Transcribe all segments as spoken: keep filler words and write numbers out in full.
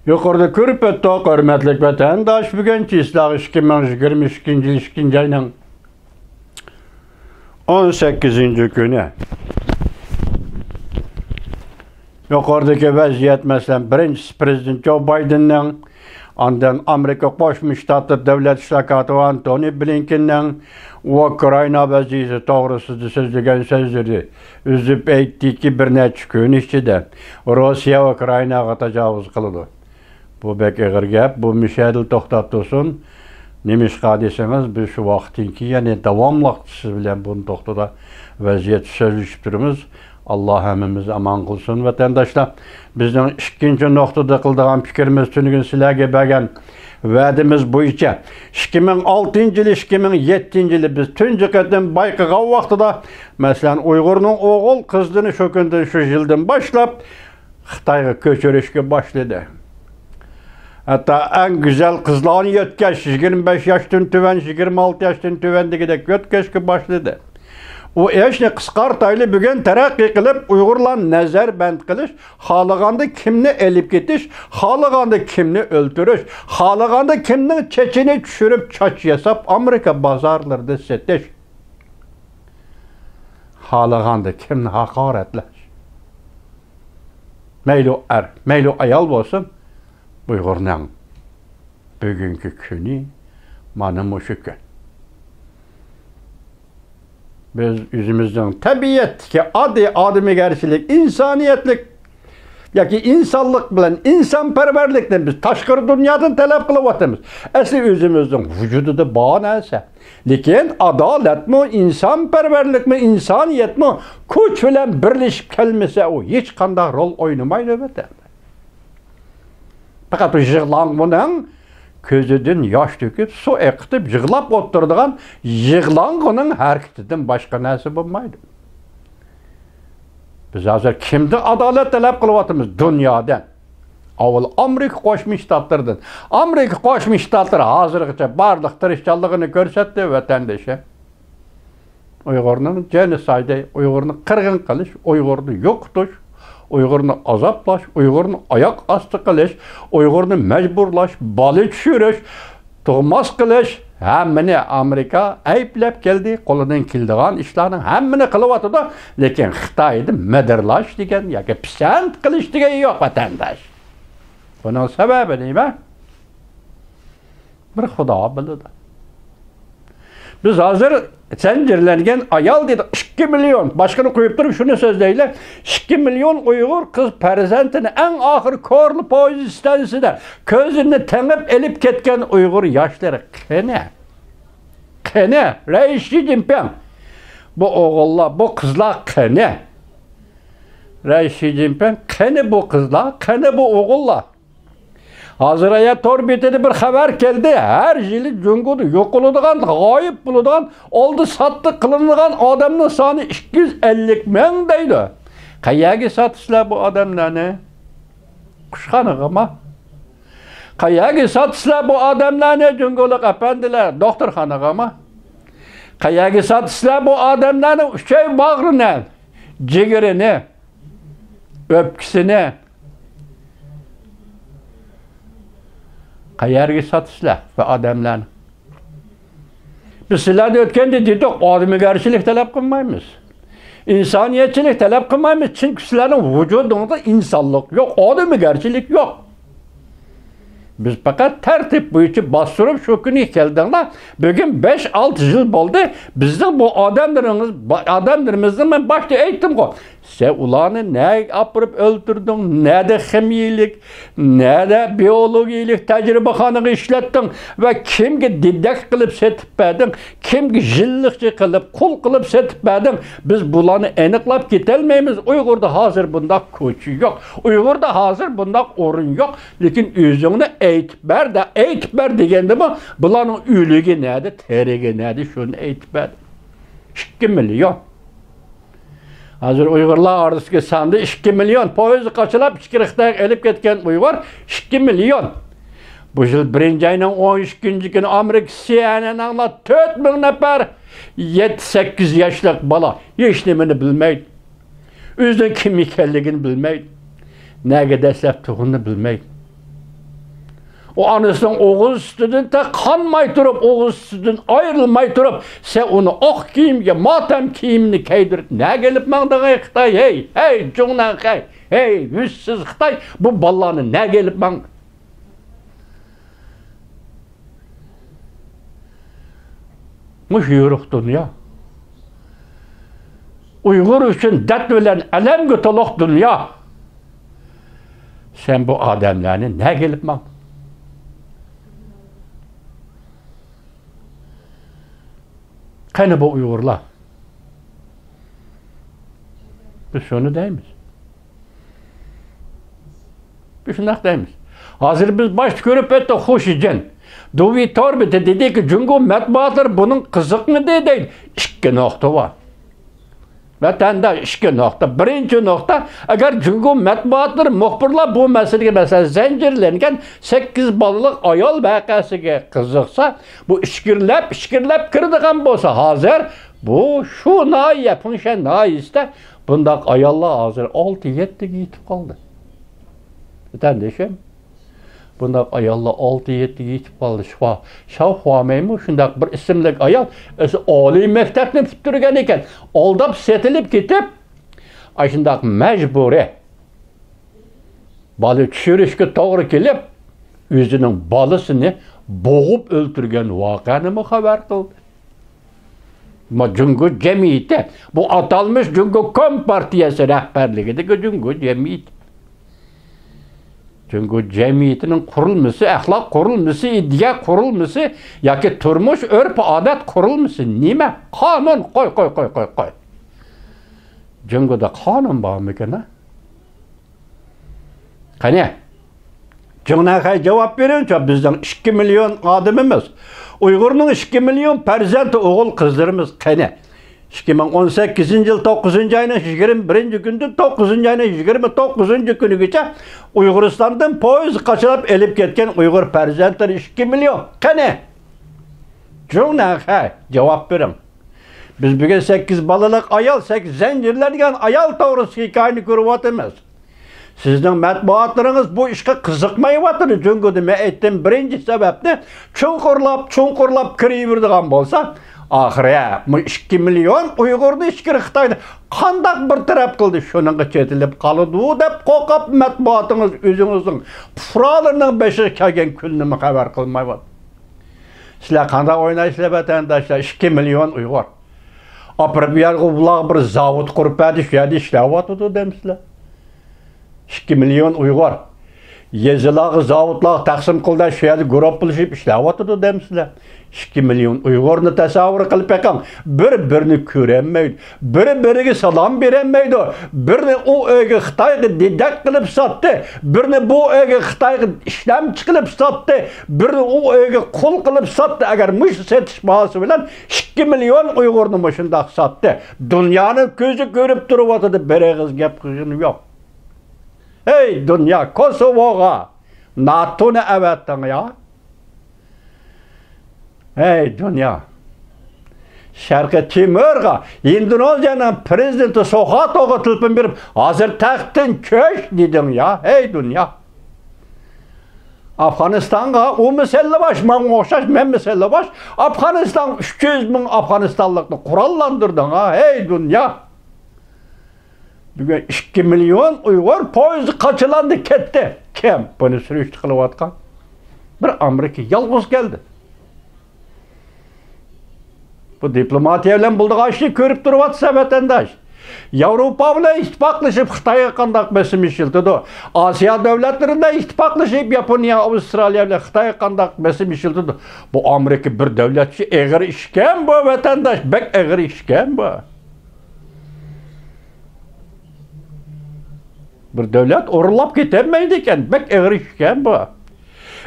يۇقىرىدا كۆرۈپ ئۆتتۇق، ھۆرمەتلىك ۋەتەنداش، بۈگۈن چىسلاغ ئىككى مىڭ يىگىرمە ئىككىنچى يىل ئىككىنچى ئاينىڭ ئون سەككىزىنچى كۈنى. يۇقىرىدىكى ۋەزىيەت، مەسىلەن، بىرىنچىسى پىرېزىدېنت جو بايدېننىڭ، ئاندىن ئامېرىكا قوشما شتاتلىرى دۆلەت ئىشلار كاتىپى ئانتونى بلىنكېننىڭ ئۇكرائىنا ۋەزىيىتى توغرىسىدا سۆزلىگەن سۆزلىرى، ئۈزۈپ ئېيتتىكى، بىر نەچچە كۈن ئىچىدە روسىيە ئۇكرائىناغا تاجاۋۇز قىلىدۇ. بۇ بەك ئېغىر گەپ. بۇ مۇشۇ يەردىلا توختاپ تۇرسۇن. نېمىشقا دېسىڭىز، بىز شۇ ۋاقىتتىن كېيىن يەنە داۋاملىق سىز بىلەن بۇنى توختىدا ۋەزىيەت سۆزلىشىپ تۇرىمىز. ئاللا ھەممىمىزنى ئامان قىلسۇن، ۋەتەنداشلار. بىزنىڭ ئىككىنچى نۇقتىدا قىلىدىغان پىكرىمىز، تۈنۈگۈن سىلەرگە بەرگەن ۋەدىمىز بويىچە، ئىككى مىڭ ئالتىنچى يىلى، ئىككى مىڭ يەتتىنچى يىلى بىز تۇنجى قېتىم بايقىغان ۋاقتىدا، مەسىلەن، ئۇيغۇرنىڭ ئوغۇل قىزلىرىنى شۇ كۈندىن، شۇ يىلدىن باشلاپ خىتايغا كۆچۈرۈشكە باشلىدى. ھەتتا ئەڭ گۈزەل قىزلارنى يۆتكەش، يىگىرمە بەش ياشتىن تۆۋەن، يىگىرمە ئالتە ياشتىن تۆۋەن دېگۈدەك يۆتكەشكە باشلىدى. ئۇ ئىشنى قىسقارتايلى، بۈگۈن تەرەققىي قىلىپ، ئۇيغۇرلارنى نەزەربەند قىلىش، خالىغاندا كىمنى ئېلىپ كېتىش، خالىغاندا كىمنى ئۆلتۈرۈش، خالىغاندا كىمنىڭ چېچىنى چۈشۈرۈپ، چاچ ياساپ، ئامېرىكا بازارلىرىدا سېتىش، خالىغاندا كىمنى ھاقارەتلەش. مەيلى ئەر، مەيلى ئايال بولسۇن، ئۇيغۇرنىڭ بۈگۈنكى كۈنى مانا مۇشۇ كۈن. بىز ئۆزىمىزنىڭ تەبىئەتتىكى ئاددىي ئادىمىيگەرچىلىك، ئىنسانىيەتلىك ياكى ئىنسانلىق بىلەن ئىنسانپەرۋەرلىكنى بىز تاشقىرى دۇنيادىن تەلەپ قىلىۋاتىمىز. ئەسلى ئۆزىمىزنىڭ ۋۇجۇدىدا بار نەرسە. لېكىن ئادالەتمۇ، ئىنسانپەرۋەرلىكمۇ، ئىنسانىيەتمۇ كۈچ بىلەن بىرلىشىپ كەلمىسە، ئۇ ھېچقانداق رول ئوينىمايدۇ، ۋەتەندە. پەقەت ئۇ يىغلاڭغۇنىڭ كۆزىدىن ياش تۆكۈپ، سۇ ئېقىتىپ يىغلاپ ئولتۇرىدىغان يىغلاڭغۇنىڭ ھەرىكىتىدىن باشقا نەرسە بولمايدۇ. بىز ھازىر كىمدىن ئادالەت تەلەپ قىلىۋاتىمىز؟ دۇنيادىن. ئاۋۋال ئامېرىكا قوشما شتاتلىرىدىن. ئامېرىكا قوشما شتاتلىرى ھازىرغىچە بارلىق تىرىشچانلىقىنى كۆرسەتتى، ۋەتەندىشى. ئۇيغۇرنىڭ جېنوسايدى، ئۇيغۇرنى قىرغىن قىلىش، ئۇيغۇرنى يوقىتىش، ئۇيغۇرنى ئازابلاش، ئۇيغۇرنى ئاياق ئاستى قىلىش، ئۇيغۇرنى مەجبۇرلاش، بالا چۈشۈرۈش، تۇغماس قىلىش، ھەممىنى ئامېرىكا ئەيىبلەپ كەلدى. قولىدىن كېلىدىغان ئىشلارنىڭ ھەممىنى قىلىۋاتىدۇ. لېكىن خىتايدا مىدىرلاش دېگەن ياكى پىسەنت قىلىش دېگەن يوق، ۋەتەنداش. بۇنىڭ سەۋەبى نېمە؟ بىر خۇدا بىلىدۇ. بىز ھازىر زەنجىرلەنگەن ئايال دېدۇق، ئىككى مىليون. باشقىنى قويۇپ تۇرۇپ شۇنى سۆزلەيلى. ئىككى مىليون ئۇيغۇر قىز پەرزەنتىنى ئەڭ ئاخىرى كورلا پويىز ئىستانسىسىدا كۆزىنى تېڭىپ ئېلىپ كەتكەن ئۇيغۇر ياشلىرى قېنى؟ قېنى؟ رەئىس شى جىنپىڭ. بۇ ئوغۇللار، بۇ قىزلار قېنى؟ رەئىس شى جىنپىڭ، قېنى بۇ قىزلار؟ قېنى بۇ ئوغۇللار؟ ھازىر ئايا تور بېتىدە بىر خەۋەر كەلدى. ھەر يىلى جۇڭگودا يوقىلىدىغان، غايىب بولىدىغان، ئالدى ساتتى قىلىنىدىغان ئادەمنىڭ سانى ئىككى يۈز ئەللىك مىڭ دەيدۇ. قەيەرگە ساتىسىلەر بۇ ئادەملەرنى؟ قۇشخانىغىمۇ؟ قەيەرگە ساتىسىلەر بۇ ئادەملەرنى، جۇڭگولۇق ئەپەندىلەر؟ دوختۇرخانىغىمۇ؟ قەيەرگە ساتىسىلەر بۇ ئادەملەرنىڭ ئۈچەي باغرىنى، جىگىرىنى، ئۆپكىسىنى؟ قەيەرگە ساتىسىلەر بۇ ئادەملەرنى؟ بىز سىلەردە ئۆتكەندە دېدۇق، ئادىمىيگەرچىلىك تەلەپ قىلمايمىز. ئىنسانىيەتچىلىك تەلەپ قىلمايمىز. چۈنكى سىلەرنىڭ ۋۇجۇدۇڭدا ئىنسانلىق يوق، ئادىمىيگەرچىلىك يوق. بىز پەقەت تەرتىپ بويىچە باستۇرۇپ شۇ كۈنى كەلدىڭلار. بۈگۈن بەش، ئالتە يىل بولدى. بىزنىڭ بۇ ئادەملىرىمىز، ئادەملىرىمىزنى مەن باشتا ئېيتتىمغۇ. سەن ئۇلارنى نەگە ئاپىرىپ ئۆلتۈردۈڭ؟ نەدە خىمىيىلىك، نەدە بىئولوگىيىلىك تەجرىبىخانىغا ئىشلەتتىڭ؟ ۋە كىمگە دېدەك قىلىپ سېتىپ بەردىڭ؟ كىمگە يىللىقچى قىلىپ، قۇل قىلىپ سېتىپ بەردىڭ؟ بىز بۇلارنى ئېنىقلاپ كېتەلمەيمىز. ئۇيغۇردا ھازىر بۇنداق كوچا يوق. ئۇيغۇردا ھازىر بۇنداق ئورۇن يوق. لېكىن ئۆزۈڭنى ئېيتىپ بەر دە، ئېيتىپ بەر دېگەندىمۇ، بۇلارنىڭ ئۆلۈكى نەدە، تىرىكى نەدە، شۇنى ئېيتىپ بەر. ئىككى مىليون. ھازىر ئۇيغۇرلار ئارىسىدىكى ساندا ئىككى مىليون. پويىزدا قاچىلاپ ئىچكىرى خىتايغا ئېلىپ كەتكەن ئۇيغۇر ئىككى مىليون. بۇ يىل بىرىنچى ئاينىڭ ئون ئىككىنچى كۈنى ئامېرىكا سى ئېن ئېن ئاڭلاپ، تۆت مىڭ نەپەر يەتتە، سەككىز ياشلىق بالا ھېچ نېمىنى بىلمەيدۇ. ئۆزىنىڭ كىم ئىكەنلىكىنى بىلمەيدۇ. نەگە دەسسەپ تۇرغىنىنى بىلمەيدۇ. ئۇ ئانىسىنىڭ ئوغۇز سۈتىدىن تېخى قانماي تۇرۇپ، ئوغۇز سۈتىدىن ئايرىلماي تۇرۇپ، سەن ئۇنى ئاق كىيىمگە، ماتەم كىيىمىنى كىيدۈرۈپ نەگە ئېلىپ ماڭدىڭ، ئەي خىتاي؟ ھەي، ھەي، جۇڭنەنخەي، ھەي، يۈزسىز خىتاي، بۇ بالىلارنى نەگە ئېلىپ ماڭدىڭ؟ مۇشۇ يورۇق دۇنيا. ئۇيغۇر ئۈچۈن دەرد بىلەن ئەلەمگە تولۇق دۇنيا. سەن بۇ ئادەملەرنى نەگە ئېلىپ ماڭدىڭ؟ قېنى بۇ ئۇيغۇرلار؟ بىز شۇنى دەيمىز. بىز شۇنداق دەيمىز. ھازىر بىز باشتا كۆرۈپ ئۆتتۇق، خۇ شىجىن دۇۋى تور بېتىدە دېدىكى، جۇڭگو مەتبۇئاتلىرى بۇنىڭ قىزىقمىدى دەيدۇ. ئىككى نۇقتا بار. ۋەتەنداش، ئىككى نۇقتا. بىرىنچى نۇقتا، ئەگەر جۇڭگو مەتبۇئاتلىرى، مۇخبىرلار بۇ مەسىلىگە، مەسىلەن، زەنجىرلەنگەن سەككىز بالىلىق ئايال ۋەقەسىگە قىزىقسا، بۇ ئىچكىرىلەپ، ئىچكىرىلەپ كىرىدىغان بولسا، ھازىر بۇ شۇ ناھىيە، پىڭشەن ناھىيەسىدە بۇنداق ئاياللار ھازىر ئالتە يەتتىگە يېتىپ قالدى. ۋەتەندىشىم، بۇنداق ئاياللار ئالتە يەتتىگە يېتىپ قالدى. شۇ شاۋ خۇامەيمۇ شۇنداق بىر ئىسىملىك ئايال، ئۆزى ئالىي مەكتەپنى پۈتتۈرگەن ئىكەن، ئالداپ سېتىلىپ كېتىپ، ئاشۇنداق مەجبۇرىي بالا چۈشۈرۈشكە توغرا كېلىپ، ئۆزىنىڭ بالىسىنى بوغۇپ ئۆلتۈرگەن ۋەقەنىمۇ خەۋەر قىلدى. ما جۇڭگو جەمئىيىتى، بۇ ئاتالمىش جۇڭگو كومپارتىيەسى رەھبەرلىكىدىكى جۇڭگو جەمئىيىتى. جۇڭگو جەمئىيىتىنىڭ قۇرۇلمىسى، ئەخلاق قۇرۇلمىسى، ئىدىيە قۇرۇلمىسى ياكى تۇرمۇش، ئۆرپ-ئادەت قۇرۇلمىسى نېمە؟ قانۇن، قوي، قوي، قوي، قوي، قوي. جۇڭگودا قانۇن بارمىكىن، ھە؟ قېنى، جۇڭنەنخەي، جاۋاب بېرىڭچۇ، بىزنىڭ ئىككى مىليون ئادىمىمىز، ئۇيغۇرنىڭ ئىككى مىليون پەرزەنتى، ئوغۇل قىزلىرىمىز قېنى؟ ئىككى مىڭ ئون سەككىزىنچى يىل توققۇزىنچى ئاينىڭ يىگىرمە بىرىنچى كۈنىدىن توققۇزىنچى ئاينىڭ يىگىرمە توققۇزىنچى كۈنىگىچە ئۇيغۇرىستاندىن پويىز قاچىلاپ ئېلىپ كەتكەن ئۇيغۇر پەرزەنتلىرى ئىككى مىليون. قېنى؟ جۇڭنەنخەي، جاۋاب بېرىڭ. بىز بۈگۈن سەككىز بالىلىق ئايال، سەككىز زەنجىرلەنگەن ئايال توغرىسىدىكى ھېكايىنى كۆرۈۋاتىمىز. سىزنىڭ مەتبۇئاتلىرىڭىز بۇ ئىشقا قىزىقمايۋاتىدۇ. جۇڭگودا مەن ئېيتتىم، بىرىنچى سەۋەبنى چوڭقۇرلاپ، چوڭقۇرلاپ كىرىۋېرىدىغان بولسا، ئاخىرى بۇ ئىككى مىليون ئۇيغۇرنى ئىچكىرى خىتايدا قانداق بىر تەرەپ قىلدى؟ شۇنىڭغا چېتىلىپ قالىدۇ دەپ قورقۇپ، مەتبۇئاتىڭىز ئۆزىڭىزنىڭ پۇقرالىرىنىڭ بېشىغا كەلگەن كۈننىمۇ خەۋەر قىلمايۋاتىدۇ. سىلەر قانداق ئوينايسىلەر، ۋەتەنداشلار؟ ئىككى مىليون ئۇيغۇر. ئاپىرىپ بۇ يەرگە، بۇلارغا بىر زاۋۇت قۇرۇپ بەردى، شۇ يەردە ئىشلەۋاتىدۇ دەمسىلەر؟ ئىككى مىليون ئۇيغۇر. يېزىلارغا، زاۋۇتلارغا تەقسىم قىلدى، شۇ يەردە گۇرۇپپىلىشىپ ئىشلەۋاتىدۇ دەمسىلەر؟ ئىككى مىليون ئۇيغۇرنى تەسەۋۋۇر قىلىپ بېقىڭ. بىر-بىرىنى كۆرەلمەيدۇ. بىر-بىرىگە سالام بېرەلمەيدۇ. بىرنى ئۇ ئۆيگە خىتايغا دېدەك قىلىپ ساتتى. بىرنى بۇ ئۆيگە خىتايغا ئىشلەمچى قىلىپ ساتتى. بىرنى ئۇ ئۆيگە قۇل قىلىپ ساتتى. ئەگەر مۇشۇ سېتىش باھاسى بىلەن ئىككى مىليون ئۇيغۇرنى مۇشۇنداق ساتتى. دۇنيانىڭ كۆزى كۆرۈپ تۇرۇۋاتىدۇ. بىر ئېغىز گەپ قىلغىنى يوق. ھەي دۇنيا، كوسوۋوغا ناتونى ئەۋەتتىڭ يا. ھەي دۇنيا. شەرقىي تىمورغا ھىندونېزىيەنىڭ پىرېزىدېنتى سۇخارتوغا تېلېفون بېرىپ، ھازىر تەختتىن چۈش دېدىڭ يا. ھەي دۇنيا. ئافغانىستانغا، ئۇمۇ سەللىۋاش، ماڭا ئوخشاش، مەنمۇ سەللىۋاش. ئافغانىستانغا ئۈچ يۈز مىڭ ئافغانىستانلىقنى قوراللاندۇردۇڭ ھا. ھەي دۇنيا. بۈگۈن ئىككى مىليون ئۇيغۇر پويىزى قاچىلاندى كەتتى. كىم بۇنى سۈرۈشتە قىلىۋاتقان؟ بىر ئامېرىكا يالغۇز كەلدى. بۇ دىپلوماتىيە بىلەن بولىدىغان ئىشنى كۆرۈپ تۇرۇۋاتىسەن، ۋەتەنداش. ياۋروپا بىلەن ئىتتىپاقلىشىپ خىتايغا قانداق بېسىم ئىشلىتىدۇ؟ ئاسىيا دۆلەتلىرى بىلەن ئىتتىپاقلىشىپ ياپونىيە، ئاۋسترالىيە بىلەن خىتايغا قانداق بېسىم ئىشلىتىدۇ؟ بۇ ئامېرىكا بىر دۆلەت ئىشى، ئېغىر ئىشكەن بۇ، ۋەتەنداش، بەك ئېغىر ئىشكەن بۇ. بىر دۆلەت ئورۇنلاپ كېتەلمەيدىكەن، بەك ئېغىر ئىشكەن بۇ.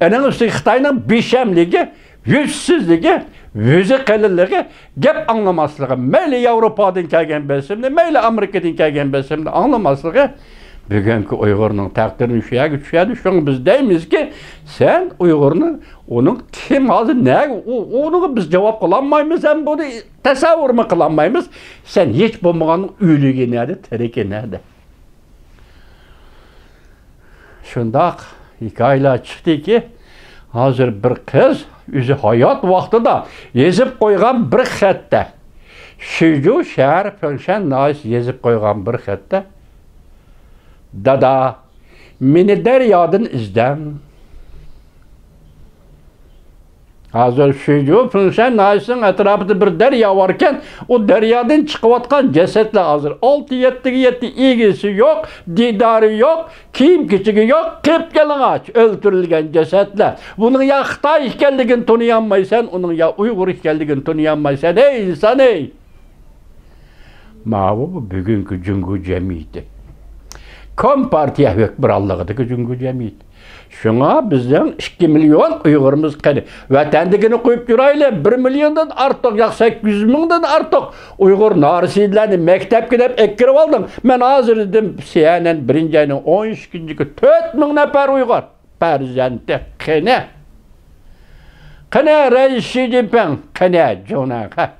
ئېنىڭ ئۈستىگە خىتاينىڭ بىشەملىكى، يۈزسىزلىكى، يۈزى قېلىنلىقى، گەپ ئاڭلىماسلىقى، مەيلى ياۋروپادىن كەلگەن بېسىمنى، مەيلى ئامېرىكىدىن كەلگەن بېسىمنى ئاڭلىماسلىقى بۈگۈنكى ئۇيغۇرنىڭ تەقدىرىنى شۇ يەرگە چۈشۈردى. شۇڭا بىز دەيمىزكى، سەن ئۇيغۇرنى، ئۇنىڭ كىم ھازىر نەگە، ئۇ، ئۇنىڭغا بىز جاۋاب قىلالمايمىز ھەم بۇنى تەسەۋۋۇرمۇ قىلالمايمىز. سەن ھېچ بولمىغاندا ئۆلۈكى نەدە، تىرىكى نەدە؟ شۇنداق ھېكايىلەر چىقتىكى، ھازىر بىر قىز ئۆزى ھايات ۋاقتىدا يېزىپ قويغان بىر خەتتە، شىجۇ شەھەر فېڭشەن ناھىيەسى يېزىپ قويغان بىر خەتتە، دادا، مېنى دەريادىن ئىزدەڭ. ھازىر شىجۇ فېڭشەن ناھىيەسىنىڭ ئەتراپىدا بىر دەريا باركەن، ئۇ دەريادىن چىقىۋاتقان جەسەتلەر ھازىر ئالتە يەتتىگە يەتتى، ئىگىسى يوق، دىدارى يوق، كىيىم-كېچىكى يوق، قىپيالىڭاچ ئۆلتۈرۈلگەن جەسەتلەر. بۇنىڭ يا خىتاي ئىكەنلىكىنى تونۇيالمايسەن، ئۇنىڭ يا ئۇيغۇر ئىكەنلىكىنى تونۇيالمايسەن. ھەي ئىنسان، ھەي! ماۋۇ بۈگۈنكى جۇڭگو جەمئىيىتى. كومپارتىيە ھۆكمرانلىقىدىكى جۇڭگو جەمئىيىتى. شۇڭا بىزنىڭ ئىككى مىليون ئۇيغۇرىمىز قېنى؟ ۋەتەندىكىنى قويۇپ يۈرەيلى، بىر مىليوندىن ئارتۇق ياكى سەككىز يۈز مىڭدىن ئارتۇق ئۇيغۇر نارەسىدىلەرنى مەكتەپكە دەپ ئەكىرىۋالدىڭ. مەن ھازىر دېدىم، سىئەنئەن بىرىنچى ئاينىڭ ئون ئىككىنچى كۈنى تۆت مىڭ نەپەر ئۇيغۇر پەرزەنتى قېنى؟ قېنى رەئىس شى جىنپىڭ؟ قېنى جۇڭنەن خەن؟